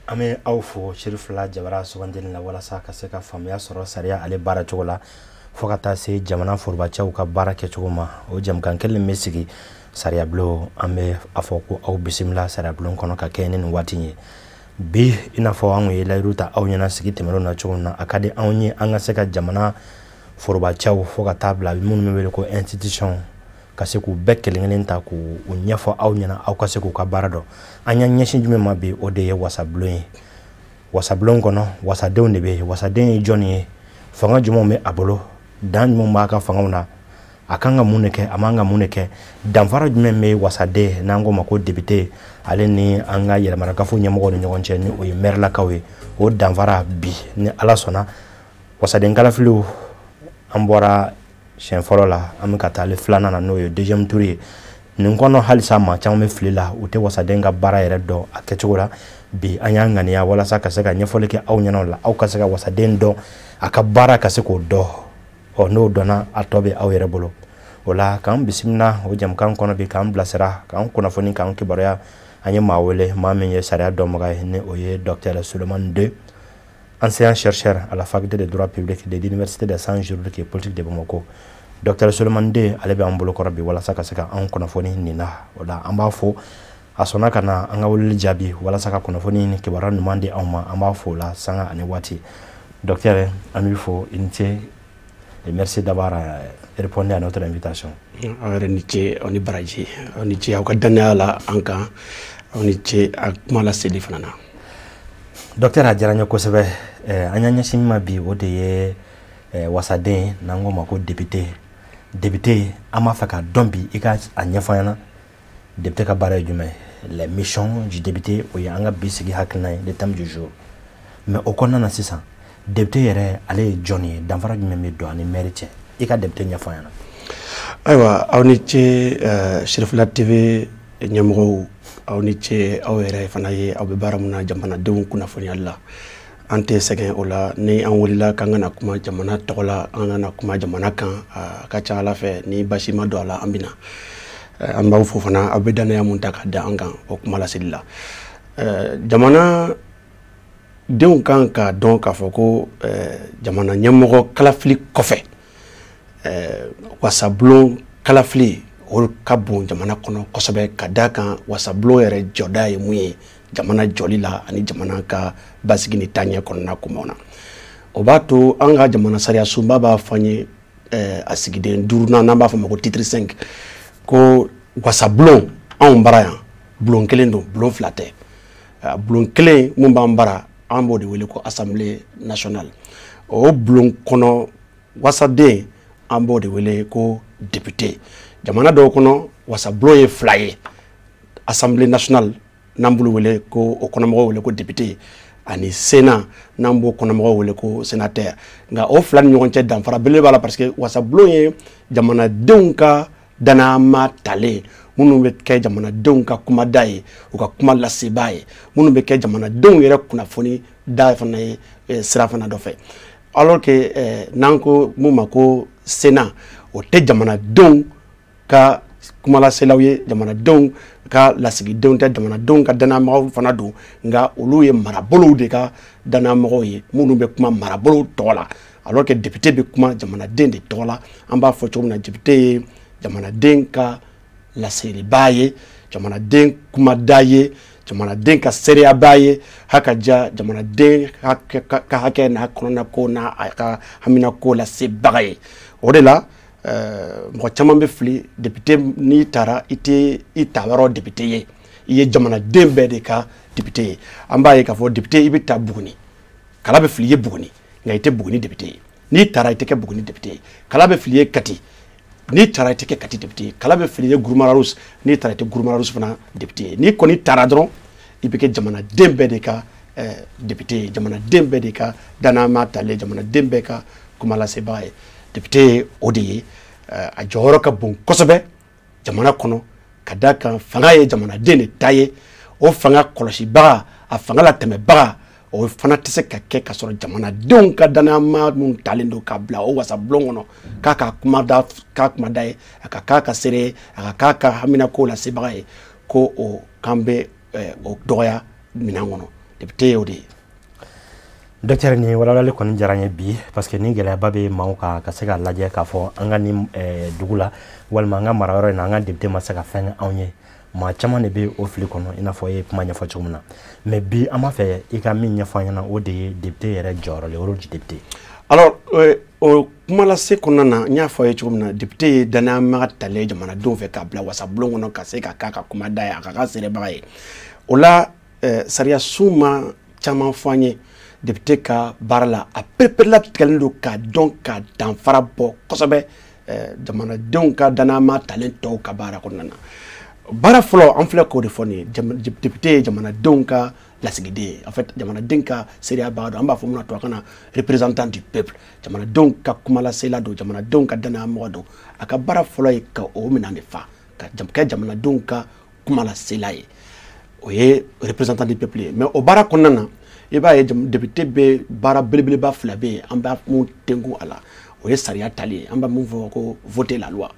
An bɛ aw fo Cherifla Jabara sugandili la walasa ka se ka faamuya sɔrɔ sariya ale baara cogo la fo ka taa se jamana forobacɛw ka baara kɛcogo ma. O jamukan kelen bɛ sigi sariya bulon, an bɛ a fɔ ko aw bisimila sariya bulon kɔnɔ ka kɛ ni nin waati ye. Bi, i n'a fɔ an ye layidu ta aw ɲɛna sigi tɛmɛnenw na cogo min na, a ka di anw ye an ka se ka jamana forobacɛw fo ka taa bila minnu bɛ wele ko institution, ka se k'u bɛɛ kelen kelen ta k'u ɲɛfɔ aw ɲɛna, aw ka se k'u ka baara dɔn. An y'an ɲɛsin jumɛn ma bi? O de ye wasabulon ye. Wasabulon kɔnɔ, wasadenw de bɛ yen. Wasaden ye jɔnni ye? Fanga jumɛnw bɛ a bolo? Dan jumɛn b'a ka fangaw na? A kan ka mun de kɛ? A man ka mun de kɛ? Danfara jumɛn bɛ wasaden, n'an k'o ma ko député, ale ni an ka yɛlɛmarakafo ɲɛmɔgɔw ni ɲɔgɔn cɛ, ni o ye mɛrilakaw ye? O danfara bi, ni Ala sɔnna, wasaden kalafiliw, an bɔra siɲɛ fɔlɔ la, an bɛ ka taa ale filanan na, n'o ye deuxième tour ye. Nin kɔnɔ, halisa maa caman bɛ fili la, u tɛ wasaden ka baara yɛrɛ dɔn a kɛcogo la. Bi, an y'an ŋaniya walasa ka se ka ɲɛfɔli kɛ aw ɲɛna o la, aw ka se ka wasaden dɔn, a ka baara ka se k'o dɔn. Ɔ, n'o dɔnna, a tɔ bɛ aw yɛrɛ bolo. O la, k'an bisimila o jamukan kɔnɔ bi, k'an bilasira, k'an kunnafoni, k'an kibaruya, an ye maa wele, maa min ye sariya dɔnbaga ye, ni o ye docteur Souleymane De, enseignant chercheur à la faculté de droit public de l'université des sciences juridiques et politiques de Bamako. Docteur Souleymane De, ale bɛ an bolo kɔrɔ bi walasa ka se ka an kunnafoni nin na. O la, an b'a fo, a sɔnna ka na an ka weleli jaabi walasa ka kunnafoni ni kibaruya ɲuman di anw ma. An b'a fo la sanga ani waati. Docteur, an b'i fo, i ni ce et merci d'avoir répondu à notre invitation. Aw yɛrɛ ni ce, aw ni baraji, aw ni ce aw ka danaya la an kan, aw ni ce a kuma laseli fana na. Docteur, a diyara n ye kosɛbɛ. An y'an ɲɛsin min ma bi, o de ye wasaden, n'an k'o ma ko député. Député, an b'a fɛ k'a dɔn bi, i ka a ɲɛfɔ an ɲɛna, député ka baara ye jumɛn ye, les missions du député. O ye an ka bi sigi hakilina ye, le thème du jour. Mais o kɔnɔna na sisan, député yɛrɛ, ale ye jɔn ye? Danfara jumɛn bɛ don ani maire cɛ? I ka député ɲɛfɔ an ɲɛna. Ayiwa, aw ni ce, Cherifla TV ɲɛmɔgɔw, aw ni ce, aw yɛrɛ fana ye, aw bɛ baara min na jamanadenw kunnafoniyali la, an tɛ sɛgɛn o la. Ni an wulila k'an kana kuma jamana tɔgɔ la, an kana kuma jamana kan, a ka ca Ala fɛ, ni basi ma don a la, an bɛ na. An b'aw fo fana, aw bɛ danaya mun ta ka da an kan o kuma laseli la. Jamana denw kan k'a dɔn k'a fɔ ko jamana ɲɛmɔgɔ kalafili kɔfɛ, wasabulon kalafili, o ka bon jamana kɔnɔ kosɛbɛ, ka d'a kan wasabulon yɛrɛ jɔda ye mun ye jamana jɔli la ani jamana ka basigi ni taaɲɛ kɔnɔna kumaw na. O b'a to an ka jamana sariya sunba b'a fɔ an ye, a sigiden duurunan, n'an b'a fɔ ma ko titre 5, ko wasabulon anw bara yan, bulon kelen don, bulon fila tɛ. Bulon kelen mun b'an bara, an b'o de wele ko Assemblée nationale. O bulon kɔnɔ wasaden, an b'o de wele ko député. Jamana dɔw kɔnɔ, wasabulon ye fila ye: Assemblée nationale, n'an b'olu wele ko, o kɔnɔmɔgɔw wele ko député, ani Sénat, n'an b'o kɔnɔmɔgɔw wele ko sénateur. Nka o fila ni ɲɔgɔn cɛ, danfara belebele b'a la, parce que wasabulon ye jamanadenw ka danayama talen, minnu bɛ kɛ jamanadenw ka kumada ye, u ka kuma lasebaa ye, minnu bɛ kɛ jamanadenw yɛrɛ kunnafoni da fana ye sira fana dɔ fɛ, alors que n'an ko mun ma ko Sénat, o tɛ jamanadenw ka kumalaselaw ye, jamanadenw ka lasigidenw tɛ, jamanadenw ka danayamɔgɔw fana don, nka olu ye marabolow de ka danayamɔgɔw ye, minnu bɛ kuma marabolow tɔgɔ la, alors que député bɛ kuma jamanaden de tɔgɔ la. An b'a fɔ cogo min na, député ye jamanaden ka laselibaa ye, jamanaden kumada ye, jamanaden ka seereyabaa ye, haka ja jamanaden ka hakɛ n'a kɔnɔna ko n'a a ka haminako lasebaga ye. O de la, mɔgɔ caman bɛ fili. Député, n'i taara, i tɛ i ta yɔrɔ député ye, i ye jamanaden bɛɛ de ka député ye. An b'a ye k'a fɔ député, i bɛ taa Buguni, kala bɛ fili i ye Buguni, nka i tɛ Buguni député ye. N'i taara, i tɛ kɛ Buguni député ye. Kala bɛ fili i ye Kati, n'i taara, i tɛ kɛ Kati député ye. Kala bɛ fili i ye Gourma-Rharous, n'i taara, i tɛ Gourma-Rharous fana député ye. N'i kɔni taara dɔrɔn, i bɛ kɛ jamanaden bɛɛ de ka député ye, jamanaden bɛɛ de ka danayama talen, jamanaden bɛɛ ka kumalasebaga ye. Député ye o de ye. A jɔyɔrɔ ka bon kosɛbɛ jamana kɔnɔ, ka d'a kan fanga ye jamanaden de ta ye. O fanga kɔlɔsibaga, a fanga latɛmɛbaga, o fana tɛ se ka kɛ ka sɔrɔ jamanadenw ka danayama mun talen don k'a bila o wasabulon kɔnɔ, k'a ka kuma da, k'a kuma da ye, a ka k'a ka seere ye, a ka k'a ka haminako lasebaga ye, ko o kan bɛ o dɔgɔya minɛn kɔnɔ. Député ye o de ye. Docteur, ni walawalali kɔni diyara n ye bi, parce que ni gɛlɛyaba bɛ maaw kan ka se k'a lajɛ k'a fɔ an ka nin dugu la walima an ka marayɔrɔ in na, an ka député ma se ka fɛn kɛ anw ye. Maa caman de bɛ o fili kɔnɔ, i n'a fɔ e ye kuma ɲɛfɔ cogo min na. Mais bi an b'a fɛ i ka min ɲɛfɔ an ɲɛna, o de ye député yɛrɛ jɔyɔrɔ, le rôle du député. Alors, o kuma lase kɔnɔna na, n y'a fɔ a ye cogo min na, député ye danayamaga talen jamanadenw fɛ k'a bila wasabulon kɔnɔ ka se ka k'a ka kumada ye, a ka k'a seerebaga ye. O la, sariya sun ma caman fɔ an ye député ka baara la. A pereperelatigɛlen don k'a dɔn ka danfara bɔ kosɛbɛ jamanadenw ka danayama talen tɔw ka baara kɔnɔna na. Baara fɔlɔ, an filɛ k'o de fɔ nin ye, député ye jamanadenw ka lasigiden ye, en fait jamanaden ka seereyabaga don. An b'a fɔ mun na tubabukan na? Représentant du peuple. Jamanadenw ka kumalasela don, jamanadenw ka danayamɔgɔ don. A ka baara fɔlɔ ye ka o minɛn de fa ka kɛ jamanadenw ka kumalasela ye, o ye représentant du peuple ye. Mais o baara kɔnɔna na, i b'a ye député bɛ baara belebeleba fila bɛ yen an b'a mun tenku a la. O ye sariya tali ye, an b'a mun fɔ ko voter la loi.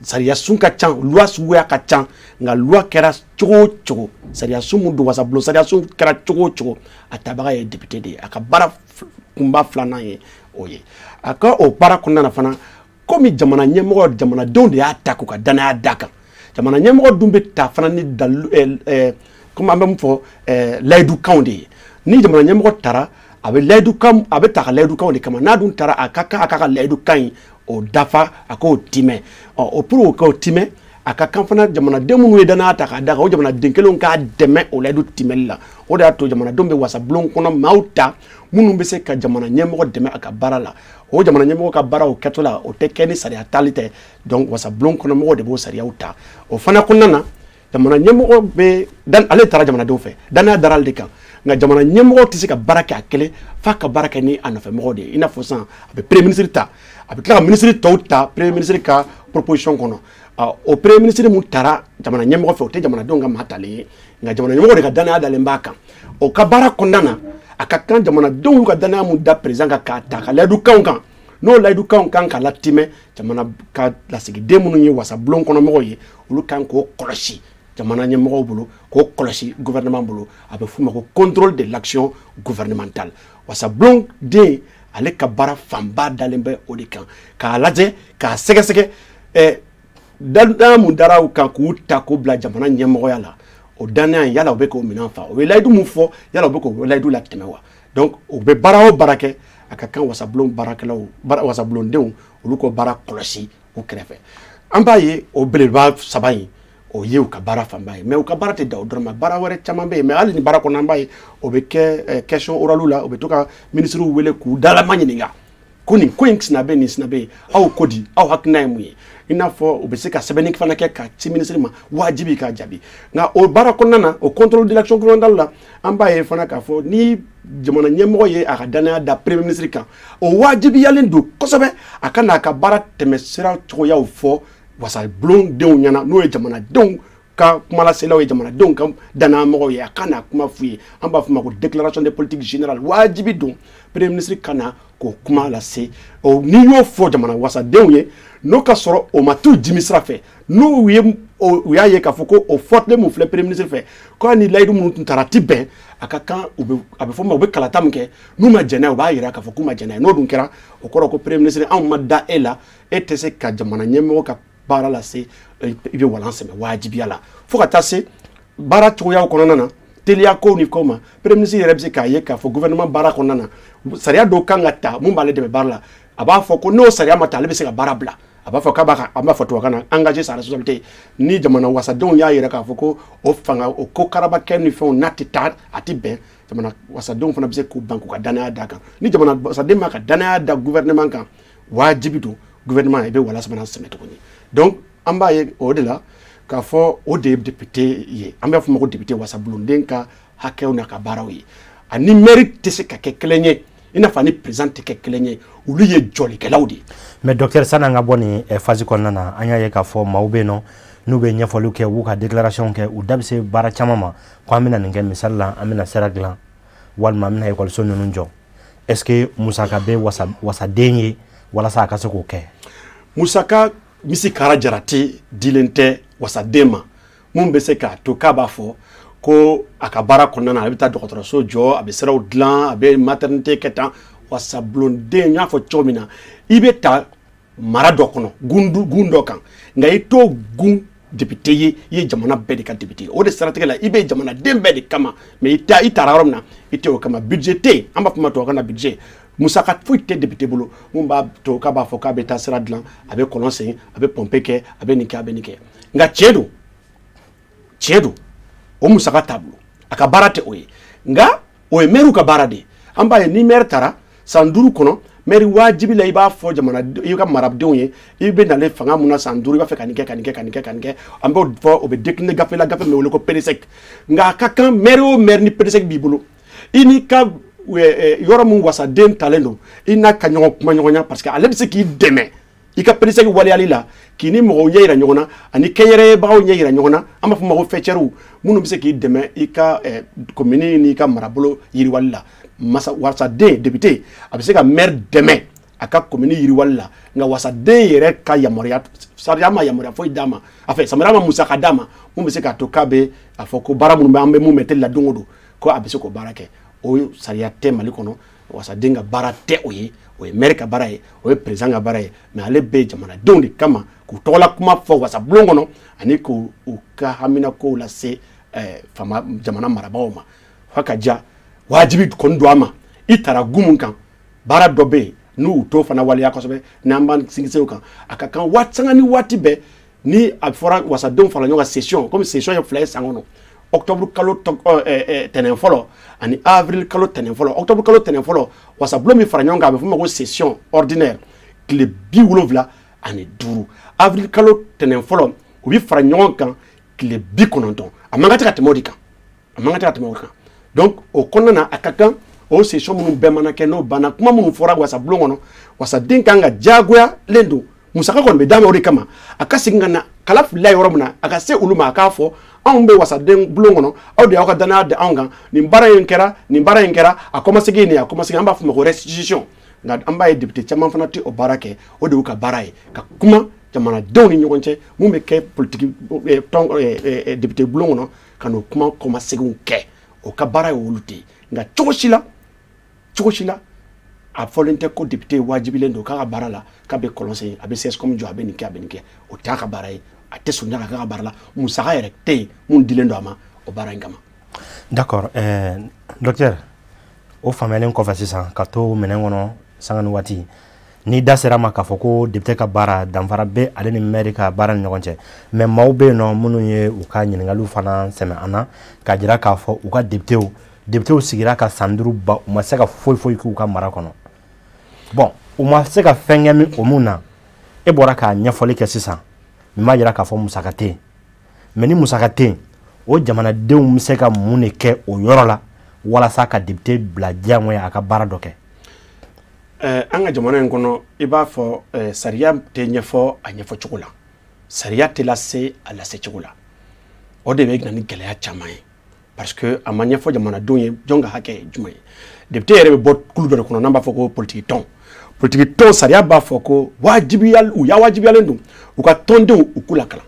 Sariya sun ka ca, loi suguya ka ca, nka loi kɛra cogo o cogo, sariya sun mun don, wasabulon sariya sun kɛra cogo o cogo, a tabaga ye député de ye. A ka baara kunba filanan ye o ye. A ka o baara kɔnɔna na fana, komi jamana ɲɛmɔgɔ, jamanadenw de y'a ta k'u ka danaya d'a kan, jamana ɲɛmɔgɔ dun bɛ ta fana ni dalu, komi an bɛ mun fɔ, layidukanw de ye. Ni jamana ɲɛmɔgɔ taara, a bɛ layidukan, a bɛ ta ka layidukanw de kama. N'a dun taara, a ka kan a ka layidukan in o dafa, a k'o timɛ. Ɔ, o pour k'o timɛ, a ka kan fana jamanaden minnu ye danaya ta k'a d'a kan, o jamanaden kelenw k'a dɛmɛ o layidu timɛli la. O de y'a to jamanadenw bɛ wasabulon kɔnɔ maaw ta minnu bɛ se ka jamana ɲɛmɔgɔ dɛmɛ a ka baara la. O jamana ɲɛmɔgɔ ka baara o kɛtɔ la, o tɛ kɛ ni sariya tali tɛ. Donc wasabulon kɔnɔ mɔgɔw de b'o sariyaw ta. O fana kɔnɔna na, jamana ɲɛmɔgɔ bɛ dan, ale taara jamanadenw fɛ, danaya dara ale de kan. Nka jamana ɲɛmɔgɔ tɛ se ka baara kɛ a kelen, f'a ka baara kɛ ni a nɔfɛmɔgɔw de ye. I n'a fɔ sisan, a bɛ premier ministre ta, a bɛ tila ka ministre tɔw ta premier ministre ka proposition kɔnɔ. O premier ministre mun taara jamana ɲɛmɔgɔ fɛ, o tɛ jamanadenw ka maa talen ye, nka jamana ɲɛmɔgɔ de ka danaya dalen b'a kan. O ka baara kɔnɔna na, a ka kan jamanadenw y'u ka danaya mun da président kan k'a ta ka layidukanw kan, n'o layidukanw kan ka latimɛ, jamana ka lasigiden minnu ye wasabulon kɔnɔmɔgɔw ye, olu kan k'o kɔlɔsi jamana ɲɛmɔgɔw bolo, k'o kɔlɔsi gouvernement bolo. A bɛ f'u ma ko contrôle de l'action gouvernementale. Wasabulon den, ale ka baara fanba dalen bɛ o de kan, k'a lajɛ, k'a sɛgɛsɛgɛ, danaya mun dara u kan k'u ta k'u bila jamana ɲɛmɔgɔya la, o danaya in, yala u bɛ k'o minɛn fa, o ye layidu mun fɔ, yala u bɛ k'o layidu latɛmɛ wa? Donc u bɛ baara o baara kɛ, a ka kan wasabulon baarakɛlaw, wasabulondenw, olu k'o baara kɔlɔsi u kɛrɛfɛ. An b'a ye o belebeleba saba in, o ye u ka baara fanba ye. Mais u ka baara tɛ dan o dɔrɔn ma, baara wɛrɛ caman bɛ yen. Mais hali ni baara kɔnɔ, an b'a ye o bɛ kɛ question orale la, u bɛ to ka ministres wele k'u dalama ɲininka ko nin ko in sina bɛ nin sina bɛ yen, aw ko di, aw hakilina ye mun ye? I n'a fɔ u bɛ se ka sɛbɛnni fana kɛ ka ci ministre ma, wajibi k'a jaabi. Nka o baara kɔnɔna na, o contrôle de l'action gouvernementale la, an b'a ye fana k'a fɔ ni jamana ɲɛmɔgɔ ye a ka danaya da premier ministre kan, o wajibiyalen don kosɛbɛ a ka n'a ka baara tɛmɛ sira cogoyaw fɔ wasabulon denw ɲɛna, n'o ye jamanadenw ka kumalaselaw ye, jamanadenw ka danayamɔgɔw ye. A ka n'a kuma f'u ye, an b'a fɔ ma ko déclaration de politique générale. Wajibi don premier ministre ka na k'o kuma lase. O n'i y'o fɔ jamana wasadenw ye, n'o ka sɔrɔ o ma t'u jimi sira fɛ, n'u ye u y'a ye k'a fɔ ko o fɔtilen mun filɛ premier ministre fɛ, k'a ni layidu minnu tun taara ti bɛn, a ka kan u bɛ, a bɛ fɔ ma, u bɛ kalata min kɛ, n'u ma jɛn n'a ye, u b'a yira k'a fɔ k'u ma jɛn n'a ye. N'o dun kɛra, o kɔrɔ ko premier ministre, anw ma da e la, e tɛ se ka jamana ɲɛmɔgɔ ka baara lase, i bɛ walan sɛmɛ wajibiya la. Fo ka taa se baara cogoyaw kɔnɔna na, teliya kow ni kow ma, premier ministre yɛrɛ bɛ se k'a ye k'a fɔ gouvernement baara kɔnɔna na, sariya dɔw kan ka ta mun b'ale dɛmɛ baara la. A b'a fɔ ko n'o sariya ma ta, ale bɛ se ka baara bila. A b'a fɔ k'a b'a ka, an b'a fɔ tubabukan na, engager sa responsabilité. Ni jamana wasadenw y'a yira k'a fɔ ko o fanga, o ko karabakɛ ni fɛnw n'a tɛ taa, a tɛ bɛn, jamana wasadenw fana bɛ se k'u ban k'u ka danaya d'a kan. Ni jamana wasaden ma ka danaya da gouvernement kan, wajibi don gouvernement i bɛ wala fana sɛmɛ tuguni. Donc an b'a ye o de la k'a fɔ o de ye député ye, an b'a fɔ o ma ko député, wasabulonden ka hakɛw n'a ka baaraw ye. Ani maire tɛ se ka kɛ kelen ye, i n'a fɔ ani président tɛ kɛ kelen ye, olu ye jɔlikɛlaw de ye. Mais docteur, sani an ka bɔ nin phase kɔnɔna na, an y'a ye k'a fɔ maaw bɛ yen nɔ, n'u bɛ ɲɛfɔliw kɛ, u b'u ka déclaration kɛ, u da bɛ se baara caman ma, ko an bɛna nin kɛ, misali la an bɛna sira dilan walima an bɛna ekɔliso ninnu jɔ. Est-ce que musaka bɛ wasaden ye walasa a ka se k'o kɛ? Musaka misi kara jarati dilen tɛ wasaden ma mun bɛ se k'a to k'a b'a fɔ ko a ka baara kɔnɔna na, a bɛ taa dɔgɔtɔrɔso jɔ, a bɛ siraw dilan, a bɛ maternité kɛ tan. Wasablonden, n y'a fɔ cogo min na, i bɛ ta mara dɔ kɔnɔ, gun dɔ kan, nka i t'o gun député ye, i ye jamana bɛɛ de ka député ye. O de siratigɛ la, i bɛ jamanaden bɛɛ de kama, mais i taara yɔrɔ min na, i tɛ o kama. Budget tɛ yen, an b'a fɔ ma tubabukan na budget. Musaka foyi tɛ député bolo mun b'a to k'a b'a fɔ k'a bɛ taa sira dilan, a bɛ kɔlɔn sen, a bɛ pompe kɛ, a bɛ nin kɛ, a bɛ nin kɛ. Nka tiɲɛ don, o musaka t'a bolo, a ka baara tɛ o ye. Nka o ye maire ka baara de ye. An b'a ye ni maire taara san 5 kɔnɔ, maire wajibi la i b'a fɔ jamana i ka maradenw ye, i bɛ nalen fanga mun na san 5, i b'a fɛ ka nin kɛ, ka nin kɛ, ka nin kɛ, ka nin kɛ. An b'o fɔ, o bɛ décliner gafe la, gafe min bɛ wele ko PDSEC. Nka a ka kan maire o maire ni PDSEC b'i bolo, i n'i ka yɔrɔ min wasaden talen don, i n'a ka ɲɔgɔn kuma ɲɔgɔnya, parce que ale bɛ se k'i dɛmɛ i ka PDSEC waleyali la, k'i ni mɔgɔw ɲɛ yira ɲɔgɔn na, ani kɛnyɛrɛyebagaw ɲɛ yira ɲɔgɔn na. An b'a fɔ ma ko fɛcɛriw, minnu bɛ se k'i dɛmɛ i ka commune n'i ka marabolo yiriwali la. Masa wasaden député a bɛ se ka maire dɛmɛ a ka commune yiriwali la, nka wasaden yɛrɛ ka yamaruya, sariya ma yamaruya foyi d'a ma, a fɛ sariya ma musaka d'a ma mun bɛ se k'a to k'a bɛ a fɔ ko baara minnu bɛ an bɛ mun mɛtɛli la don o don, ko a bɛ se k'o baara kɛ. O sariya tɛ Mali kɔnɔ, wasaden ka baara tɛ o ye, o ye maire ka baara ye, o ye président ka baara ye. Mais ale bɛ jamanadenw de kama k'u tɔgɔla kuma fɔ wasabulon kɔnɔ, ani k'u ka haminakow lase fama jamana marabagaw ma. Fa ka ja wajibi kɔni don a ma, i taara gun mun kan, baara dɔ bɛ yen n'u t'o fana waleya kosɛbɛ, n'an b'an sinsin o kan, a ka kan waati sanga ni waati bɛɛ ni a fɔra wasadenw fara ɲɔgɔn kan session, komi session ye 2 ye san kɔnɔ, octobre kalo tɛnɛn fɔlɔ ani avril kalo tɛnɛn fɔlɔ. Octobre kalo tɛnɛn fɔlɔ, wasabulon min fara ɲɔgɔn kan, a bɛ f'o ma ko session ordinaire, tile 75. Avril kalo tɛnɛn fɔlɔ, u bɛ fara ɲɔgɔn kan tile 90. A man kan tɛ ka tɛmɛ o de kan, a man kan tɛ ka tɛmɛ o kan. Donc o kɔnɔna na, a ka kan o session minnu bɛɛ mana kɛ, n'o banna, kuma minnu fɔra wasabulon kɔnɔ, wasaden kan ka diyagoyalen don, musaka kɔni bɛ d'a ma o de kama, a ka segin ka na kala filila yɔrɔ min na, a ka se olu ma, a k'a fɔ anw bɛ wasaden bulon kɔnɔ, aw de y'aw ka danaya da anw kan, nin baara in kɛra, nin baara in kɛra, a kɔmasegin nin, a kɔmasegin, an b'a fɔ o ma ko restitution. Nka an b'a ye député caman fana tɛ o baara kɛ, o de y'u ka baara ye, ka kuma jamanadenw ni ɲɔgɔn cɛ mun bɛ kɛ politique tɔn député bulon kɔnɔ, ka n'o kuma kɔmaseginw kɛ, o ka baara ye olu de ye. Nka cogo si la, a fɔlen tɛ ko député wajibilen don k'a ka baara la k'a bɛ kɔlɔn sen, a bɛ CSCOM jɔ, a bɛ nin kɛ, a bɛ nin kɛ, o t'a ka baara ye, a tɛ sɔn ka k'a ka baara la, musaka yɛrɛ tɛ yen mun dilen don a ma o baara in kama. D'accord, docteur, o faamuyalen kɔfɛ sisan, ka to minɛn kɔnɔ sanga ni waati, n'i da sera ma k'a fɔ ko député ka baara danfara bɛ ale ni maire ka baara ni ɲɔgɔn cɛ, mais maaw bɛ yen nɔ minnu ye u ka ɲininkaliw fana sɛmɛ an na k'a jira k'a fɔ u ka députéw sigira ka san 5 ban, u ma se ka foyi foyi k'u ka mara kɔnɔ. Bon, u ma se ka fɛn kɛ min o mun na, e bɔra k'a ɲɛfɔli kɛ sisan, min b'a jira k'a fɔ musaka tɛ yen. Mais ni musaka tɛ yen, o jamanadenw bɛ se ka mun de kɛ o yɔrɔ la walasa ka député bila diyagoya a ka baara dɔ kɛ? An ka jamana in kɔnɔ, i b'a fɔ sariya tɛ ɲɛfɔ a ɲɛfɔcogo la, sariya tɛ lase a lasecogo la, o de bɛ na ni gɛlɛya caman ye, parce que a ma ɲɛfɔ jamanadenw ye jɔn ka hakɛ ye jumɛn ye. Député yɛrɛ bɛ bɔ kulu dɔ de kɔnɔ n'an b'a fɔ ko politique tɔn. Politique tɔn sariya b'a fɔ ko u y'a wajibiyalen don u ka tɔndenw u k'u lakalan,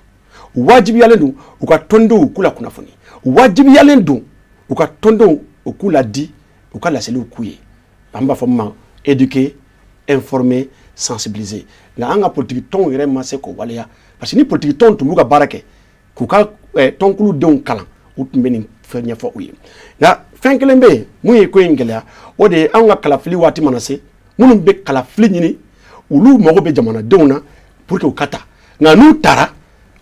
u wajibiyalen don u ka tɔndenw u k'u lakunnafoni, u wajibiyalen don u ka tɔndenw u k'u ladi, u ka laseliw k'u ye. An b'a fɔ min ma éduquer, informer, sensibiliser. Nka an ka politique tɔnw yɛrɛ ma se k'o waleya, parce que ni politique tɔnw tun b'u ka baara kɛ k'u ka tɔnkuludenw kalan, u tun bɛ nin fɛn ɲɛfɔ u ye. Nka fɛn kelen bɛ yen mun ye ko in gɛlɛya, o de ye anw ka kalafili waati mana se, minnu bɛ kalafili ɲini, olu mago bɛ jamanadenw na pour que u ka ta. Nka n'u taara,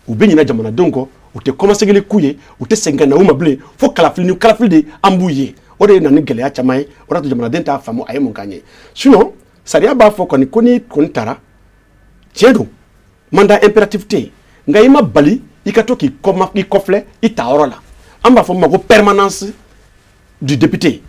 u bɛ ɲinɛ jamanadenw kɔ, u tɛ kɔmasegili k'u ye, u tɛ segin ka na u ma bilen, fo kalafili ni kalafili de an b'u ye. O de ye na ni gɛlɛya caman ye, o de y'a to jamanaden t'a faamu a ye mun k'an ye. Sinon sariya b'a fɔ kɔni ko n'i kɔni taara, tiɲɛ don, mandat impératif tɛ yen, nka i ma bali i ka to k'i kɔfilɛ i tayɔrɔ la. An b'a fɔ min ma ko permanence du député,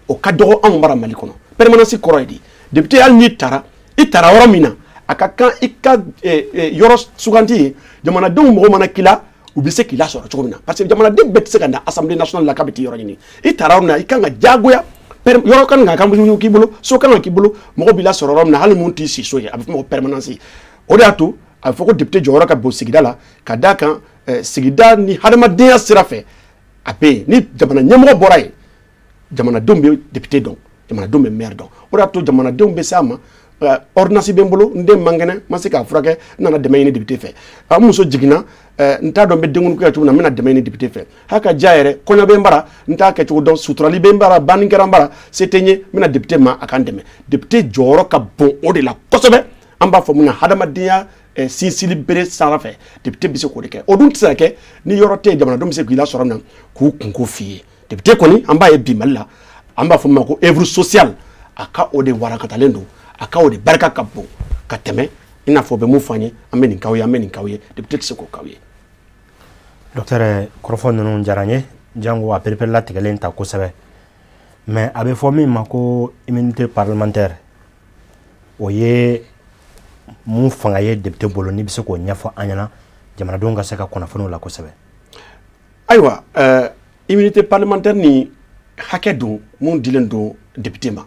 o ka dɔgɔ anw bara Mali kɔnɔ. Permanence kɔrɔ ye di? Député hali n'i taara, i taara yɔrɔ min na, a ka kan i ka yɔrɔ suganti ye, jamanadenw mɔgɔ mana k'i la, u bɛ se k'i lasɔrɔ cogo min na, parce que jamanaden bɛɛ tɛ se ka na assemblée nationale la k'a bɛ t'i yɔrɔ ɲini. I taara yɔrɔ min na, i kan ka diyagoya yɔrɔ kan ka k'i bolo, so kan ka k'i bolo, mɔgɔ b'i lasɔrɔ yɔrɔ min na, hali mun t'i si so ye, a bɛ f'o ma ko permanence. O de y'a to a bɛ fɔ ko député jɔyɔrɔ ka bon sigida la, ka d'a kan sigida ni hadamadenya sira fɛ, A bɛ yen, ni jamana ɲɛmɔgɔ bɔra yen, jamanadenw bɛ député dɔn, jamanadenw bɛ maire dɔn. O de y'a to jamanadenw bɛ se a ma. Ordonnance bɛ n bolo, n den man kɛnɛ, n ma se k'a furakɛ, n nana dɛmɛ ɲini député fɛ. N muso jiginna, n t'a dɔn n bɛ denkundi kɛ cogo min na, n bɛna dɛmɛ ɲini député fɛ. Hali ka diya yɛrɛ, kɔɲɔ bɛ n bara, n t'a kɛcogo dɔn, suturali bɛ n bara, banni kɛra n bara, se tɛ n ye, n bɛna député ma a ka n dɛmɛ. Député jɔyɔrɔ ka bon o de la kosɛbɛ. An b'a fɔ mun na, hadamadenya sinsili bere sara fɛ, député bɛ se k'o de kɛ. O dun tɛ se ka kɛ ni yɔrɔ tɛ yen jamanadenw bɛ se k'i lasɔrɔ min na k'u kunko f'i ye. Député kɔni, an b'a ye bi Mali la, an b'a fɔ min ma ko œuvre sociale, a ka o de warakatalen don, a ka o de barika ka bon ka tɛmɛ i n'a fɔ bɛ mun fɔ an ye, an bɛ nin k'aw ye, an bɛ nin k'aw ye, député tɛ se k'o k'aw ye. Docteur, kɔrɔfɔ ninnu diyara n ye, jango a pereperelatigɛlen ta kosɛbɛ. Mais a bɛ fɔ min ma ko immunité parlementaire, o ye mun fanga ye député bolo, n'i bɛ se k'o ɲɛfɔ an ɲɛna jamanadenw ka se ka kunnafoniw la kosɛbɛ? Ayiwa, immunité parlementaire ni hakɛ don mun dilen don député ma.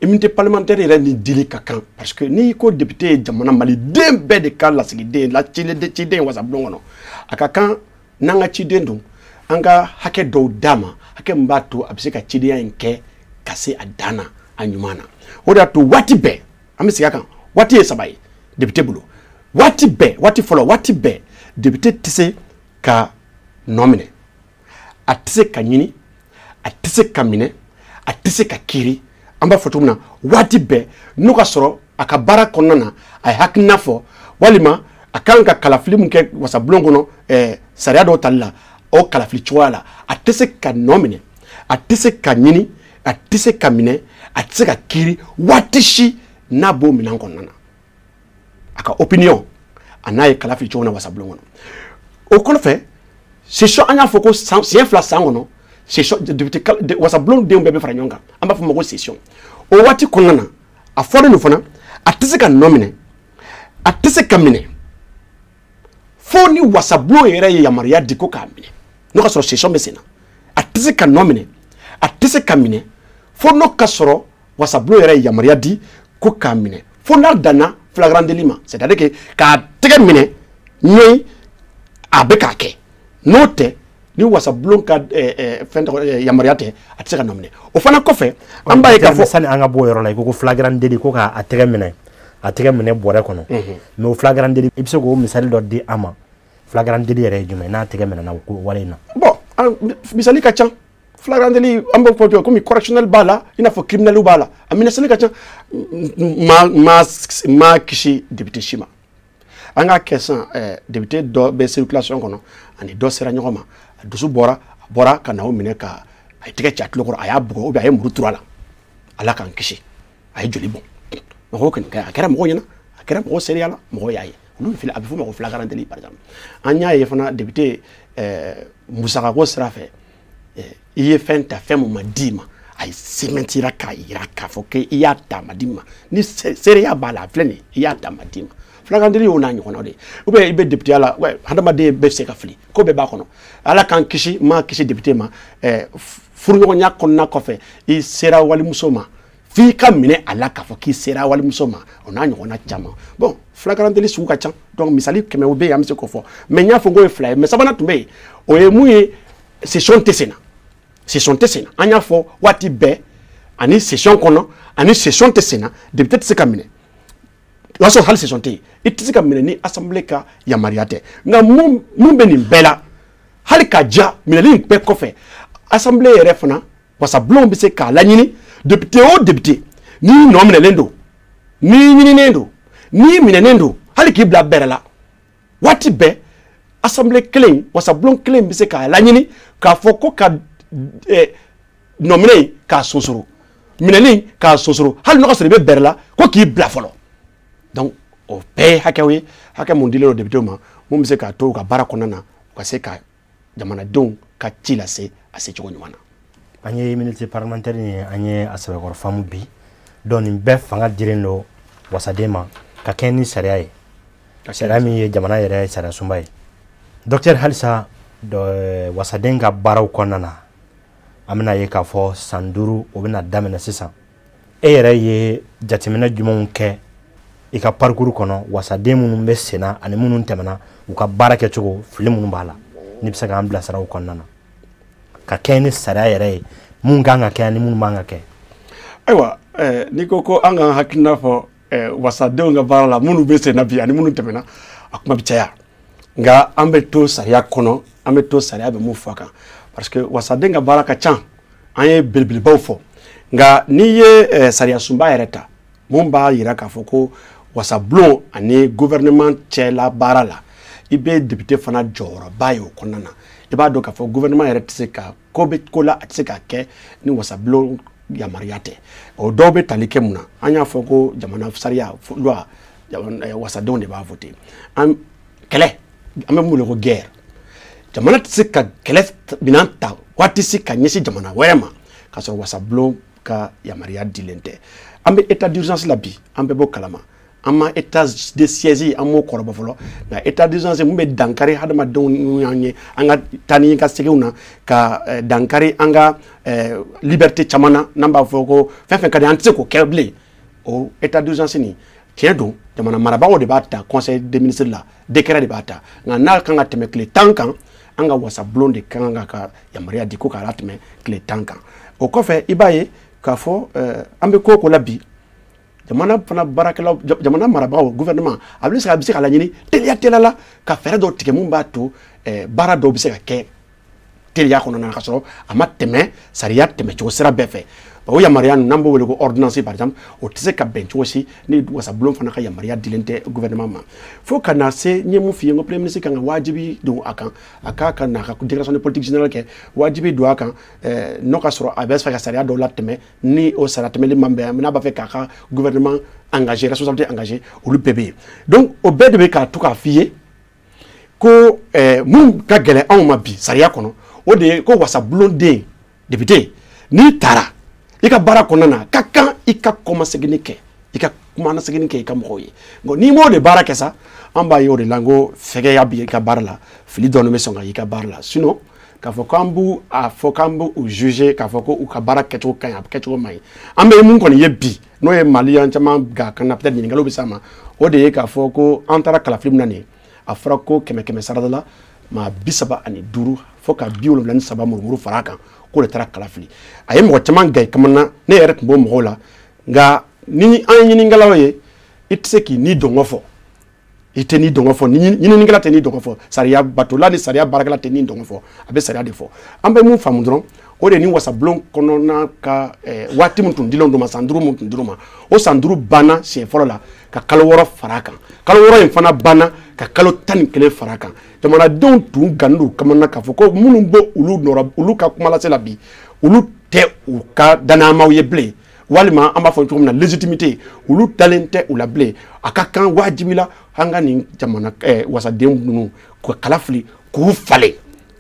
Immunité parlementaire yɛrɛ ni dili ka kan, parce que n'i ko député ye jamana maliden bɛɛ de ka lasigiden, la ciden wasabulon kɔnɔ, a ka kan n'an ka ciden don, an ka hakɛ dɔw d'a ma, hakɛ min b'a to a bɛ se ka cidenya in kɛ ka se a dan na, a ɲuman na. O de y'a to waati bɛɛ an bɛ segin a kan, waati ye saba ye député bolo. Waati bɛɛ, waati fɔlɔ, waati bɛɛ député tɛ se ka nɔ minɛ, a tɛ se ka ɲini, a tɛ se ka minɛ, a tɛ se ka kiiri. An b'a fɔ cogo min na, waati bɛɛ n'o ka sɔrɔ a ka baara kɔnɔna na, a ye hakilina fɔ, walima a kan ka kalafili min kɛ wasabulon kɔnɔ, sariya dɔw tali la, o kalafili cogoya la, a tɛ se ka nɔ minɛ, a tɛ se ka ɲini, a tɛ se ka minɛ, a tɛ se ka kiiri waati si n'a b'o minɛn kɔnɔna na. A ka opinion a n'a ye kalafili cogo min na wasabulon kɔnɔ. O kɔfɛ, session, an y'a fɔ ko siɲɛ fila san kɔnɔ, session député wasabulon denw bɛɛ bɛ fara ɲɔgɔn kan, an b'a fɔ o ma ko session. O waati kɔnɔna na, a fɔlen don fana, a tɛ se ka nɔ minɛ, a tɛ se ka minɛ fo ni wasabulon yɛrɛ ye yamaruya di ko k'a minɛ. N'o ka sɔrɔ session bɛ sen na, a tɛ se ka nɔ minɛ, a tɛ se ka minɛ fo n'o ka sɔrɔ wasabulon yɛrɛ ye yamaruya di ko k'a minɛ, fo n'a danna flagrant délit ma, c'est à dire que k'a tɛgɛ minɛ ɲɛ a bɛ k'a kɛ. N'o tɛ, ni wasabulon ka fɛn tɔgɔ yamaruya tɛ, a tɛ se ka nɔ minɛ. O fana kɔfɛ, an b'a ye k'a fɔ sani an ka bɔ o yɔrɔ la, i ko ko flagrant délit, ko k'a tɛgɛ minɛ, a tɛgɛ minɛ bɔrɛ kɔnɔ. Mais o flagrant délit, i bɛ se k'o misali dɔ di an ma? Flagrant délit yɛrɛ ye jumɛn n'a tɛgɛ minɛna o wale in na? Bon, misali ka ca. Flagrant délit, an b'a fɔ komi correctionnel b'a la, i n'a fɔ criminel b'a la, a minɛsali ka ca. Maa maa kisi député si ma. An k'a kɛ sisan, député dɔ bɛ circulation kɔnɔ, ani dɔ sera ɲɔgɔn ma, a dusu bɔra, a bɔra ka na o minɛ ka a ye tɛgɛ ci a tulo kɔrɔ, a y'a bugɔ, ou bien a ye muru turu a la, Ala k'an kisi, a ye joli bɔn. Mɔgɔw kɔni a kɛra mɔgɔw ɲɛna, a kɛra mɔgɔw seereya la, mɔgɔw y'a ye. Olu fili, a bɛ f'o ma ko flagrant délit par exemple. An y'a ye fana député, musakako sira fɛ, i ye fɛn ta, fɛn mun ma d'i ma, a ye sɛmɛntira k'a yira k'a fɔ k'i y'a ta, a ma d'i ma, ni seereya b'a la, a filɛ nin ye, i y'a ta, a ma d'i ma. Flagrant délit y'o n'a ɲɔgɔnnaw de ye. Ou bien i bɛ député la, hadamaden bɛ se ka fili, ko bɛɛ b'a kɔnɔ. Ala k'an kisi, ma kisi député ma, furuɲɔgɔnya kɔnɔna kɔfɛ, i sera walimuso ma, f'i ka minɛ a la k'a fɔ k'i sera walimuso ma, o n'a ɲɔgɔnna caman. Bon, flagrant délit sugu ka ca, donc misali kɛmɛ o bɛ yen, an bɛ se k'o fɔ. Mais n y'a fɔ k'o ye fila ye, mais sabanan tun bɛ yen, o ye mun ye? Session tɛ sen na, session tɛ sen na. An y'a fɔ waati bɛɛ, ani session kɔnɔ, ani session tɛ sen na, député tɛ se ka minɛ. O y'a sɔrɔ hali session tɛ yen, i tɛ se ka minɛ ni assemblée ka yamaruya tɛ. Nka mun bɛ nin bɛɛ la, hali ka ja minɛli in bɛɛ kɔfɛ, assemblée yɛrɛ fana wasabulon bɛ se k'a laɲini, député o député, n'i nɔ minɛlen don, n'i ɲininen don, n'i minɛnen don, hali k'i bila bɛrɛ la, waati bɛɛ assemblée kelen, wasabulon kelen bɛ se k'a laɲini k'a fɔ ko ka nɔminɛ in k'a sonsoro, minɛli k'a sonsoro, hali n'o ka sɔrɔ i bɛ bɛrɛ la, ko k'i bila fɔlɔ. Donc o bɛɛ ye hakɛw ye, hakɛ mun dilen don député ma, mun bɛ se k'a to u ka baara kɔnɔna na, u ka se ka jamanadenw ka ci lase a se cogo ɲuman na. An ye immunité parlementaire ye, an ye a sɛbɛkɔrɔ faamu bi. Donc nin bɛɛ fanga dilen don wasaden ma ka kɛ ni sariya ye, sariya min ye jamana yɛrɛ sariya sunba ye. Docteur, halisa wasaden ka baaraw kɔnɔna na, an bɛna ye k'a fɔ san 5 o bɛna daminɛ sisan. E yɛrɛ ye jateminɛ jumɛnw kɛ i ka parcours kɔnɔ, wasaden minnu bɛ senna ani minnu tɛmɛna, u ka baara kɛcogo, fili minnu b'a la, n'i bɛ se k'an bilasira o kɔnɔna na? ka kɛɲɛ ni sariya yɛrɛ ye, mun kan ka kɛ ani mun man ka kɛ? Ayiwa, n'i ko ko an k'an hakilina fɔ wasadenw ka baara la, minnu bɛ sen na bi ani minnu tɛmɛna, a kuma bɛ caya. Nka an bɛ to sariya kɔnɔ, an bɛ to sariya bɛ mun fɔ a kan, parce que wasaden ka baara ka ca, an ye belebelebaw fɔ. Nka n'i ye sariya sunba yɛrɛ ta, mun b'a yira k'a fɔ ko wasabulon ani gouvernement cɛla baara la, i bɛ député fana jɔyɔrɔba ye o kɔnɔna na. I b'a dɔn k'a fɔ gouvernement yɛrɛ tɛ se ka ko bɛ ko la, a tɛ se ka kɛ ni wasabulon yamaruya tɛ. O dɔw bɛ tali kɛ mun na? An y'a fɔ ko jamana sariya loi, wasadenw de b'a voter. An kɛlɛ, an bɛ mun wele ko guerre, jamana tɛ se ka kɛlɛ minɛn ta waati si ka ɲɛsin jamana wɛrɛ ma k'a sɔrɔ wasabulon ka yamaruya dilen tɛ. An bɛ état d'urgence la bi, an bɛɛ b'o kalama. An ma état de siège, an m'o kɔrɔbɔ fɔlɔ. Nka état d'urgence mun bɛ dankari hadamadenw y'an ye, an ka taa ni ka seginw na, ka dankari an ka liberté caman na, n'an b'a fɔ ko fɛn fɛn ka di an tɛ se k'o kɛ bilen. O état d'urgence nin, tiɲɛ don, jamana marabagaw de b'a ta conseil des ministres la, décret de b'a ta. Nka n'a kan ka tɛmɛ tile 10 kan, an ka wasabulon de kan ka yamaruya di ko k'a latɛmɛ tile 10 kan. O kɔfɛ, i b'a ye k'a fɔ an bɛ ko o ko la bi, jamana fana baarakɛlaw, jamana marabagaw, gouvernement, a bɛ se ka laɲini teliya teliya la ka fɛɛrɛ dɔw tigɛ mun b'a to baara dɔw bɛ se ka kɛ teliya kɔnɔna na, ka sɔrɔ a ma tɛmɛ sariya tɛmɛcogo sira bɛɛ fɛ. O yamaruya ninnu, n'an b'o wele ko ordonnance par exemple, o tɛ se ka bɛn cogo si ni wasabulon fana ka yamaruya dilen tɛ gouvernement ma. Fo ka na se, n ye mun f'i ye, n ko premier ministre kan ka wajibi don a kan, a k'a ka na ka déclaration de politique générale kɛ, wajibi don a kan n'o ka sɔrɔ a bɛ fɛ ka sariya dɔw latɛmɛ, ni o sariya tɛmɛli man bɛn, n'a b'a fɛ k'a ka gouvernement engagé, responsabilité engagé, olu bɛɛ bɛ yen. Donc o bɛɛ de bɛ k'a to k'a f'i ye ko mun ka gɛlɛn anw ma bi sariya kɔnɔ, o de ye ko wasabulon den député, n'i taara i ka baara kɔnɔna na, ka kan i ka kɔmaseginni kɛ, i ka kumanasegin kɛ i ka mɔgɔw ye. Nka n'i m'o de baara kɛ sa, an b'a ye o de la n ko fɛgɛya b'i ka baara la, fili dɔɔni bɛ sɔn ka y'i ka baara la. Sinon k'a fɔ k'an b'u a fɔ k'an b'u juger k'a fɔ ko u ka baara kɛcogo ka ɲi, a kɛcogo man ɲi, an bɛ mun kɔni ye bi, n'o ye maliyɛn caman ga kan na, peut-être ɲininkaliw bɛ s'a ma, o de ye k'a fɔ ko an taara kalafili min na nin ye, a fɔra ko kɛmɛ kɛmɛ sarada la, maa 35 fo ka 73 murumuru fara a kan, k'o de taara kalafili. A ye mɔgɔ caman ga i kamana, ne yɛrɛ tun b'o mɔgɔw la. Nka ni an ye ɲininikɛlaw ye, i tɛ se k'i ni dɔngɔ fɔ, i tɛ ni dɔngɔ fɔ, ni ɲininikɛla tɛ ni dɔngɔ fɔ, sariya batola ni sariya baarakɛla tɛ ni dɔngɔ fɔ, a bɛ sariya de fɔ. An bɛ mun faamu dɔrɔn, o de ni wasabulon kɔnɔna ka waati min tun dilen d'u ma, san 5 min tun dir'u ma, o san 5 banna siɲɛ fɔlɔ la ka kalo 6 fara a kan, kalo 6 in fana banna ka kalo 11 fara a kan. Jamanadenw tun gannen don kamana k'a fɔ ko minnu bɛ olu nɔrɔ olu ka kumalase la bi, olu tɛ u ka danayamaw ye bilen, walima an b'a fɔ cogo min na légitimité, olu dalen tɛ u la bilen. A ka kan wajibi la an ka nin jamana wasaden ninnu ka kala fili k'u falen.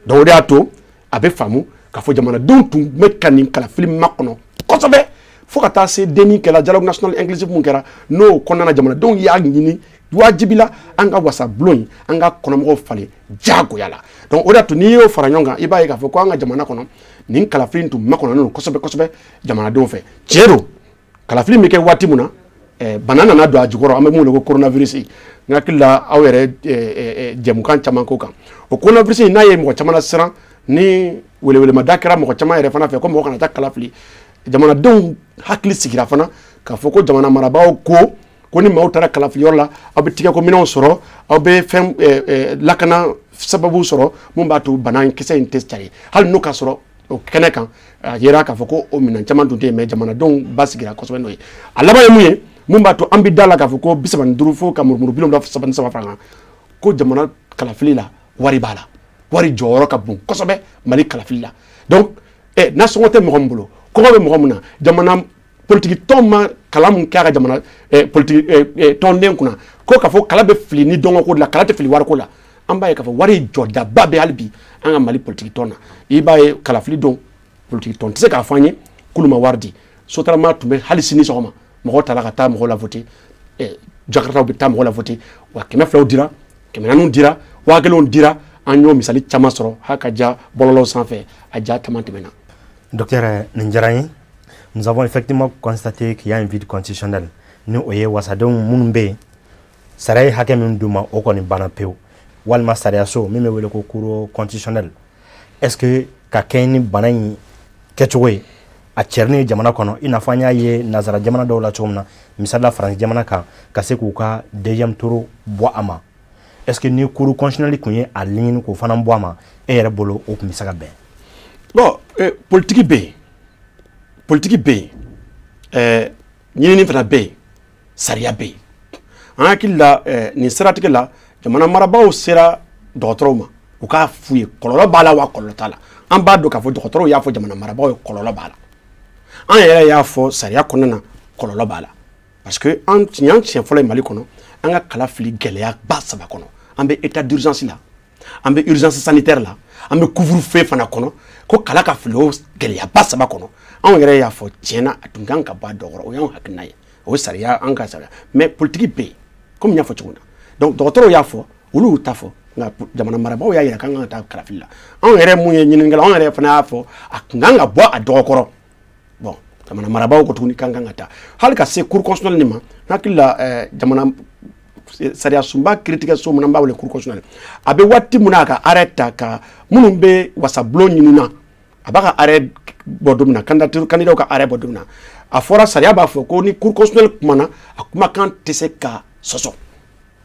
Donc o de y'a to a bɛ faamu k'a fɔ jamanadenw tun bɛ ka nin kalafili makɔnɔ kosɛbɛ, fo ka taa se denni kɛla dialogue national inclusif mun kɛra, n'o kɔnɔna na jamanadenw y'a ɲini wajibi la an ka wasabulon in, an ka kɔnɔmɔgɔw falen diyagoya la. Donc o de y'a to n'i y'o fara ɲɔgɔn kan, i b'a ye k'a fɔ ko an ka jamana kɔnɔ nin kalafili tun makɔnɔnen don kosɛbɛ kosɛbɛ jamanadenw fɛ. Tiɲɛ don, kalafili bɛ kɛ waati min na, bana nana don a jukɔrɔ, an bɛ mun wele ko coronavirus. N hakili la aw yɛrɛ jɛmukan caman ko kan, o coronavirus n'a ye mɔgɔ caman siran, ni welewelemada kɛra mɔgɔ caman yɛrɛ fana fɛ ko mɔgɔ kana taa kala fili, jamanadenw hakili sigira fana k'a fɔ ko jamana marabagaw ko ni maaw taara kalafiliyɔrɔ la, aw bɛ tigɛko minɛnw sɔrɔ, aw bɛ fɛn lakana sababu sɔrɔ mun b'a to bana kisɛ in tɛ cari. Hali n'o ka sɔrɔ o kɛnɛ kan, a yera k'a fɔ ko o minɛn caman tun tɛ yen, mais jamanadenw ba sigira kosɛbɛ n'o ye. A laban ye mun ye, mun b'a to an bɛ da la k'a fɔ ko 35 fo ka murumuru 73 fara kan, ko jamana kalafili la wari b'a la, wari jɔyɔrɔ ka bon kosɛbɛ Mali kalafili la. Donc nasɔngɔ tɛ mɔgɔ min bolo, kɔngɔ bɛ mɔgɔ min na, jamana politiki tɔn ma kalan mun kɛ a ka jamana politiki tɔnden kunna ko k'a fɔ kala bɛ fili ni dɔngɔ ko de la, kala tɛ fili wariko la. An b'a ye k'a fɔ wari jɔdaba bɛ hali bi an ka Mali politiki tɔn na. I b'a ye kalafili don, politiki tɔn tɛ se k'a fɔ an ye k'olu ma wari di. Sotarama tun bɛ hali sini sɔgɔma, mɔgɔw taara ka taa mɔgɔw la voter, jakartaw bɛ taa mɔgɔw la voter, wa 200 dira, 400 dira, 1000 dira. An y'o misali caman sɔrɔ hali ka ja bɔlɔlɔw sanfɛ, a ja caman tɛmɛna. Docteur, nin diyara n ye. Nous avons effectivement constaté qu'il y a un vide constitutionnel, ni o ye wasadenw minnu bɛ yen, sariya ye hakɛ min d'u ma, o kɔni banna pewu, walima sariya so min bɛ wele ko cour constitutionnelle, est ce que ka kɛɲɛ ni bana in kɛcogo ye a cɛrinni jamana kɔnɔ, i n'a fɔ an y'a ye nanzara jamana dɔw la cogo min na, misali la Faransi jamana kan, ka se k'u ka deuxième tour bɔ a ma? Est ce que ni cour constitutionnelle tun ye a ɲini k'o fana bɔ a ma, e yɛrɛ bolo o tun bɛ se ka bɛn? Bon, politique bɛ yen, politique bɛ yen, ɲinini fana bɛ yen, sariya bɛ yen. An hakili la nin siratigɛ la, jamana marabagaw sera dɔgɔtɔrɔw ma, u k'a f'u ye kɔlɔlɔ b'a la wa kɔlɔlɔ t'a la. An b'a dɔn k'a fɔ dɔgɔtɔrɔw y'a fɔ jamana marabagaw ye kɔlɔlɔ b'a la. An yɛrɛ y'a fɔ sariya kɔnɔna na kɔlɔlɔ b'a la, parce que an y'an siɲɛ fɔlɔ ye Mali kɔnɔ an ka kala fili gɛlɛyaba saba kɔnɔ. An bɛ état d'urgence la, an bɛ urgence sanitaire la, an bɛ couvre-feu fana kɔnɔ. Ko kala ka fili o gɛlɛyaba saba kɔnɔ, anw yɛrɛ y'a fɔ tiɲɛna a tun kan ka bɔ a dɔ kɔrɔ. O y'anw hakilina ye, o ye sariya, an ka sariya. Mais politique bɛ yen, komi n y'a fɔ cogo min na. Donc dɔgɔtɔrɔw y'a fɔ, olu y'u ta fɔ, nka jamana marabagaw y'a yira k'an kan ka taa kalafili la. Anw yɛrɛ mun ye ɲininikɛla, anw yɛrɛ fana y'a fɔ a tun kan ka bɔ a dɔgɔkɔrɔ. Bon, jamana marabagaw ko tuguni k'an kan ka taa hali ka se cour constitutionnelle nin ma. N hakili la jamana sariya sunba kiiritigɛso min n'an b'a wele cour constitutionnelle, a bɛ waati min na a ka arrêt ta ka minnu bɛ wasabulon ɲini na, a b'a ka arrêt bɔ don min na, candidature candidat ka arrêt bɔ don min na, a fɔra sariya b'a fɔ ko ni cour constitutionnelle kumana, a kumakan tɛ se ka sɔsɔ.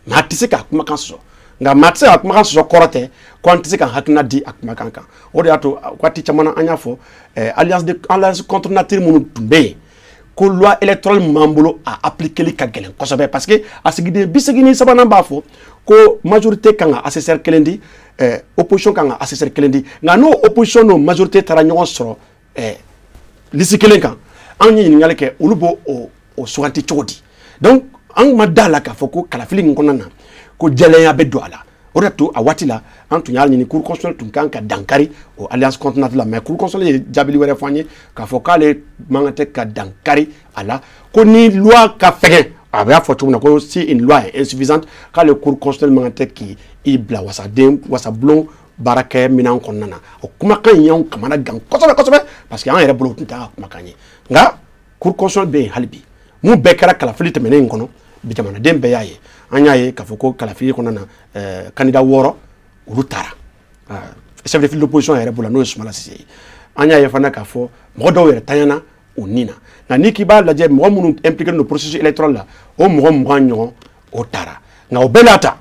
Maa tɛ se k'a kumakan sɔsɔ, nka maa tɛ se ka kumakan sɔsɔ kɔrɔ tɛ ko an tɛ se ka hakilina di a kumakan kan. O de y'a to waati caman na an y'a fɔ alliance contre nature minnu tun bɛ yen, ko loi électorale min b'an bolo, a appliquer ka gɛlɛn kosɛbɛ, parce que a sigiden 83nan b'a fɔ ko majorité kan ka assesseur kelen di, opposition kan ka assesseur kelen di. Nka n'o opposition n'o majorité taara ɲɔgɔn sɔrɔ liste kelen kan, an ye ɲininkali kɛ, olu b'o o suganti cogo di? Donc an ma da la k'a fɔ ko kalafili in kɔnɔna na ko jɛlenya bɛ don a la. O de to a waati la an tun y'a ɲini cour constitutionnelle tun kan ka dankari o alliance contre nature la. Mais cour constitutionnelle ye jaabili wɛrɛ fɔ an ye k'a fɔ k'ale man kan tɛ ka dankari a la, ko ni loi ka fɛgɛn, a b'a fɔ cogo min na ko si une loi est insuffisante, k'ale cour constitutionnelle man kan tɛ k'i bila wasaden wasabulon baarakɛ minɛn kɔnɔna na. O kumakan in y'anw kamana gan kosɛbɛ kosɛbɛ, parce que an yɛrɛ bolo o tun t'a ka kumakan ye. Nka cour constitutionnelle bɛ yen hali bi. Mun bɛɛ kɛra kalafili tɛmɛnen in kɔnɔ bi, jamanaden bɛɛ y'a ye. An y'a ye k'a fɔ ko kalafili kɔnɔna na, candidat 6 olu taara, chef de file d'opposition yɛrɛ bolo n'o ye Sumala Sise ye. An y'a ye fana k'a fɔ mɔgɔ dɔw yɛrɛ tanyana u ni na. Nka n'i k'i b'a lajɛ, mɔgɔ minnu impliqué don processus électoral la, o mɔgɔ 20 ɲɔgɔn o taara. Nka o bɛɛ n'a ta,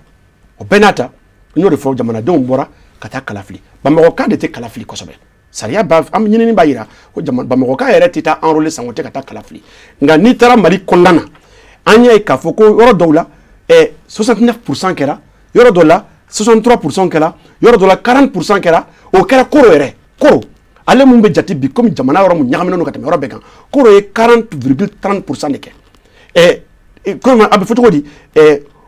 o bɛɛ n'a ta, n y'o de fɔ, jamanadenw bɔra ka taa kalafili. Bamakɔka de tɛ kalafili kosɛbɛ. Sariya b'a an ɲinini b'a yira ko Bamakɔka yɛrɛ tɛ taa enrôler san o tɛ ka taa kalafili. Nka n'i taara Mali kɔnɔna na, an y'a ye k'a fɔ ko yɔrɔ dɔw la 69% kɛra, yɔrɔ dɔw la 63% kɛra, yɔrɔ dɔw la 40% kɛra. O kɛra Koro yɛrɛ. Koro ale mun bɛ jate bi komi jamana yɔrɔ mun ɲagaminen don ka tɛmɛ yɔrɔ bɛɛ kan, Koro ye 40,30% de kɛ. Komi a bɛ fɔ cogo di,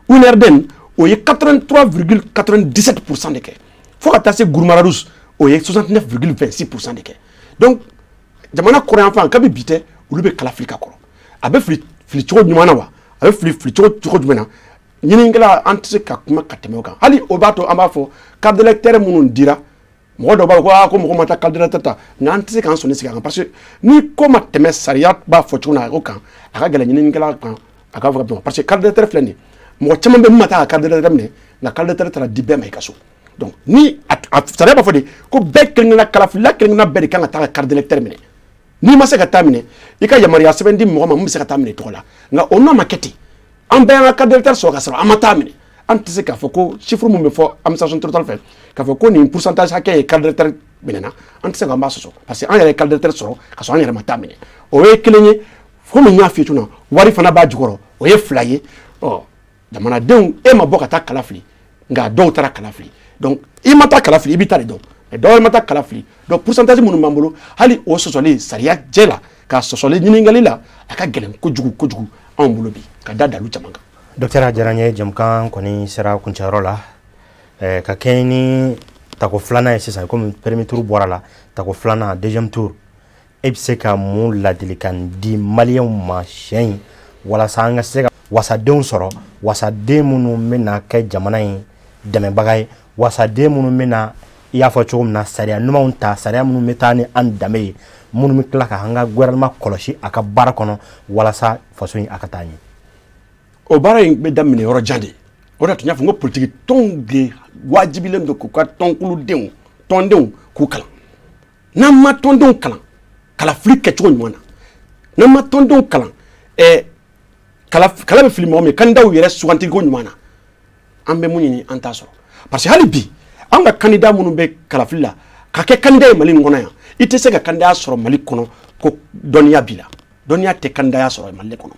UNRDN o ye 83,97% de kɛ, fo ka taa se Gurumarados, o ye 69,26% de kɛ. Donc jamana kɔrɔyanfan, kabi bi tɛ, olu bɛ kalafili ka kɔrɔ. A bɛ fili fili cogo ɲuman na wa, a bɛ fili fili cogo cogo jumɛn na, ɲininikɛla an tɛ se ka kuma ka tɛmɛ o kan. Hali o b'a to an b'a fɔ carte d'électeur minnu dira, mɔgɔ dɔw b'a fɔ ko aa ko mɔgɔ ma taa carte d'électeur ta. Nka an tɛ se k'an sɔnni sigi a kan, parce que ni ko ma tɛmɛ sariya b'a fɔ cogo min na o kan, a ka gɛlɛn ɲininikɛla kan a k'a fɔ ka tɛmɛ, parce que carte d'électeur filɛ nin ye, mɔgɔ caman bɛ min ma taa ka carte d'électeur minɛ, nka carte d'électeur taara di bɛɛ ma i ka so. Donc ni a sariya b'a fɔ de ko bɛɛ kelen kelenna, kalafilila kelen kelenna bɛɛ de kan ka taa ka carte d'électeur minɛ. N'i ma se ka taa minɛ, i ka yamaruya sɛbɛn di mɔgɔ ma min bɛ se ka taa minɛ tɔgɔ la. Nka o n'a ma kɛ ten, an bɛɛ y'an ka carte d'électeur sɔrɔ ka sɔrɔ an ma taa minɛ. An tɛ se k'a fɔ ko chiffre mun bɛ fɔ administration territoriale fɛ k'a fɔ ko nin pourcentage hakɛ ye carte d'électeur minɛna, an tɛ se k'an b'a sɔsɔ, parce que an yɛrɛ ye carte d'électeur sɔrɔ ka sɔrɔ an yɛrɛ ma taa minɛ. O ye kelen ye. Komi n y'a f'i ye cogo min na, wari fana b'a jukɔrɔ, o ye fila ye. Ɔ jamanadenw, e ma bɔ ka taa kala fili, nka dɔw taara kala fili. Donc i ma taa kala fili, i b'i ta de dɔn, mais dɔw ma taa kala fili. Donc pourcentage minnu b'an bolo, hali o sɔsɔli sariya jɛ la ka sɔsɔli ɲininkali la, a ka gɛlɛn kojugu kojugu anw bolo bi ka da dalu caman kan. Docteur, a diyara n ye. Jamukan kɔni sera kuncɛyɔrɔ la. Ka kɛɲɛ ni tako filanan ye sisan, komi premier tour bɔra la, tako filanan, deuxième tour, e bɛ se ka mun ladilikan di maliyɛnw ma siɲɛ in walasa an ka se ka wasadenw sɔrɔ, wasaden minnu bɛna kɛ jamana in dɛmɛbaga ye, wasaden minnu bɛna, i y'a fɔ cogo min na, sariya ɲumanw ta, sariya minnu bɛ taa ni an danbe ye, minnu bɛ tila ka an ka gouvernement kɔlɔsi a ka baara kɔnɔ walasa faso in a ka taa ɲɛ? O baara in bɛ daminɛ yɔrɔ jan de. O de tun y'a fɔ n ko politiki tɔnw de wajibilen don k'u ka tɔnkuludenw, tɔndenw k'u kalan. N'an ma tɔndenw kalan kalafili kɛcogo ɲuman na, n'an ma tɔndenw kalan kala bɛ fili mɔgɔ min, kandidaw yɛrɛ sugantiko ɲuman na, an bɛ mun ɲini an t'a sɔrɔ. Parce que hali bi an ka candidat minnu bɛ kalafili la ka kɛ candidat ye Mali in kɔnɔ yan, i tɛ se ka candidat sɔrɔ Mali kɔnɔ ko dɔnniya b'i la. Dɔnniya tɛ candidat sɔrɔ Mali kɔnɔ.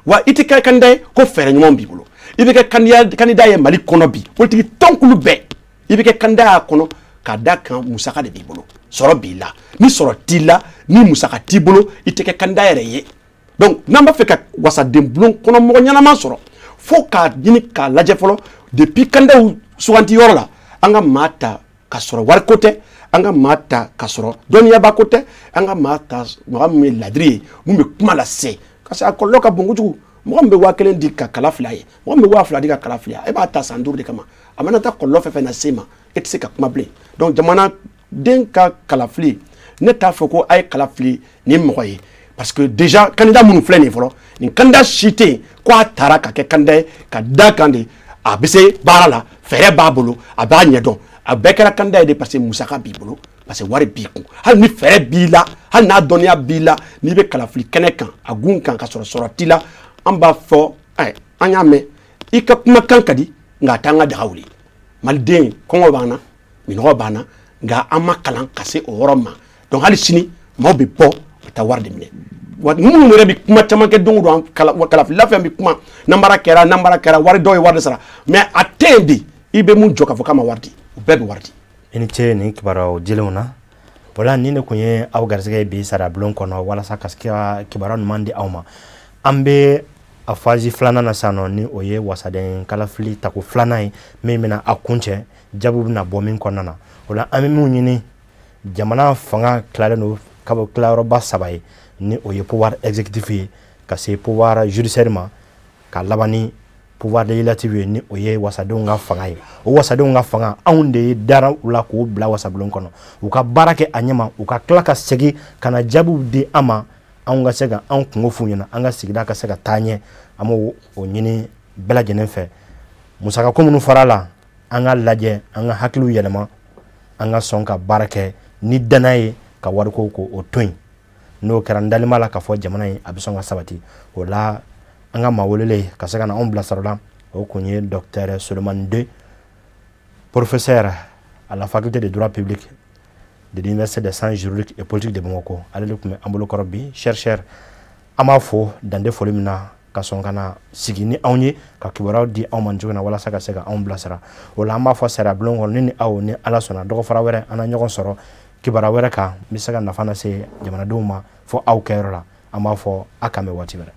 Wa i tɛ kɛ candidat ye ko fɛɛrɛ ɲuman b'i bolo. I bɛ kɛ candidat ye Mali kɔnɔ bi, politique tɔnkulu bɛɛ i bɛ kɛ candidat y'a kɔnɔ ka da kan musaka de b'i bolo, sɔrɔ b'i la. Ni sɔrɔ t'i la, ni musaka t'i bolo, i tɛ kɛ candidat yɛrɛ ye. Donc n'an b'a fɛ ka wasaden bulon kɔnɔ mɔgɔ ɲɛnama sɔrɔ, fo k'a ɲini k'a lajɛ fɔlɔ depuis candidatw suganti yɔrɔ la, an ka maa ta ka sɔrɔ wariko tɛ, an ka maa ta ka sɔrɔ dɔnniyaba ko tɛ, an ka maa ta mɔgɔ min ye ladiri ye, mun bɛ kuma lase. Parce que a kɔlɔlɔ ka bon kojugu. Mɔgɔ min bɛ 1000 di ka kala fili a ye, mɔgɔ min bɛ 2000 di ka kala fili a ye, e b'a ta san 5 de kama. A mana taa kɔlɔlɔ fɛn fɛn na se ma, e tɛ se ka kuma bilen. Donc jamanaden ka kalafili, ne t'a fɔ ko a ye kala fili ni mɔgɔ ye, parce que déjà candidat minnu filɛ nin ye fɔlɔ, nin candidat si tɛ yen ko a taara ka kɛ candidat ye ka da kan de a bɛ se baara la, fɛɛrɛ b'a bolo, a b'a ɲɛdɔn. A bɛɛ kɛra candidat ye de parce que musaka b'i bolo, parce que wari b'i kun. Hali ni fɛɛrɛ b'i la, hali n'a dɔnniya b'i la, n'i bɛ kalafili kɛnɛ kan a gun kan ka sɔrɔ sɔrɔ t'i la, an b'a fɔ an y'a mɛn i ka kumakan ka di, nka a t'an ka daga wuli. Maliden kɔngɔ b'an na, minɔgɔ b'an na, nka an ma kalan ka se o yɔrɔ ma. Donc hali sini maaw bɛ bɔ ka taa wari de minɛ. Wa minnu yɛrɛ bɛ kuma caman kɛ don o don, kalafilila fɛn bɛ kuma, nanbara kɛra, nanbara kɛra, wari dɔw ye wari de sara, mais a tɛ yen bi i bɛ mun jɔ k'a fɔ k'a ma wari di, u bɛɛ bɛ wari di. I ni ce nin kibaruyaw dilenw na. O la nin de tun ye aw garisɛgɛ ye bi sariyabulon kɔnɔ, walasa ka se ka kibaruya ɲuman di aw ma. An bɛ a phase filanan na sisan nɔ, ni o ye wasaden kalafili tako filanan ye, min bɛna a kuncɛ, jaabiw bɛna bɔ min kɔnɔna na. O la an bɛ min ɲini, jamana fanga tilalen don ka bɔ tilayɔrɔba 3 ye, ni o ye pouvoir exécutif ye, ka se pouvoir judiciaire ma, ka laban ni pouvoir législatif ye, ni o ye wasadenw ka fanga ye. O wasadenw ka fanga, anw de ye dara u la k'u bila wasabulon kɔnɔ, u ka baara kɛ a ɲɛma, u ka tila ka segin ka na jaabiw di an ma, anw ka se ka anw kungo f'u ɲɛna, an ka sigida ka se ka taa ɲɛ. An b'o o ɲini bɛɛ lajɛlen fɛ. Musakako minnu fara la, an ka lajɛ, an ka hakiliw yɛlɛma, an ka sɔn ka baara kɛ ni danaya ye, ka wariko ko o to yen. N'o kɛra, n dalen b'a la k'a fɔ jamana in a bɛ sɔn ka sabati. O la an ka maa welelen ka se ka na anw bilasira la, o kun ye docteur Souleymane 2, professeur à la faculté de droit public de l'université des sciences juridiques et politiques de Bamako. Ale de tun bɛ an bolokɔrɔ bi. Chercheur, an b'a fo dande foli min na ka sɔn ka na sigi ni anw ye ka kibaruyaw di anw ma cogo na, walasa ka se ka anw bilasira. O la an b'a fɔ sariya bulon kɔnɔ, ni aw ni Ala sɔnna, dɔgɔfara wɛrɛ an na ɲɔgɔn sɔrɔ kibaruya wɛrɛ kan, n bɛ se ka nafa lase jamanadenw ma fo aw kɛyɔrɔ la. An b'a fɔ a k'an bɛn waati wɛrɛ.